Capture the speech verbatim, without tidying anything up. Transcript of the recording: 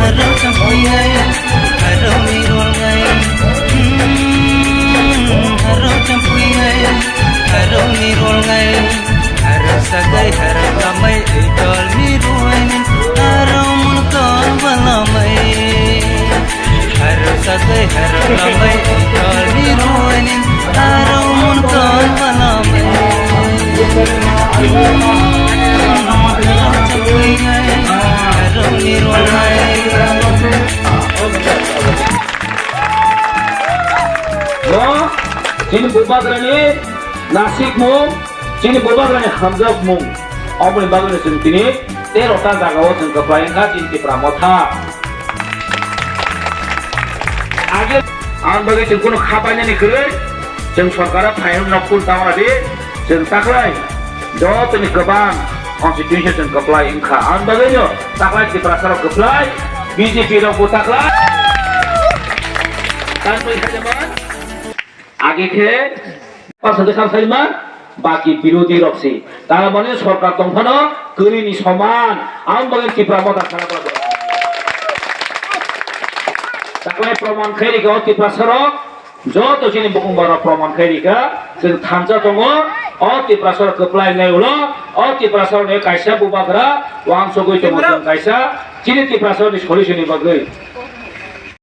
Haro champui ngai, haro ni rol ngai. Haro champui ngai, haro ni rol ngai. Haro sagai, haro lamai, ei tol mi ruai nin. Haro mun kon balamai. Haro sagai, haro lamai, ei tol mi ruai nin. Haro mun kon balamai. Haro champui ngai, haro ni rol ngai. Bo chini bubagrani nasikmung, chini bubagrani hamjakmung. Oboni bagwino chwng tini tero ta jagao chwng kwplai wngkha chini Tipra Motha. Age ang bagwi chwng kunu kha painani kwrwi, chwng sorkaro phairokno phul ta wana di, chwng taklai jotoni kwbang constituency chwng kwplai wngkha. Ang bagwino taklai Tiprasarok kwplai, B J P rokbo taklai. Tangwi khajaman. Age khe pasal de kha salima, baki birodhi rok si. Tar mane sorkar tong phano kwrwi ni soman. Ang bagwi Tipra Motha khana bagwi. Taklai proman khai rikha o Tiprasarok, joto chini bukung borok proman khai rikha, chwng thansa tongo, o Tiprasarok kwplai nai ulo, o Tiprasarok ni kaisa bubagra, wansugwi tongo chwng kaisa, chini Tiprasarok ni solution ni bagwi.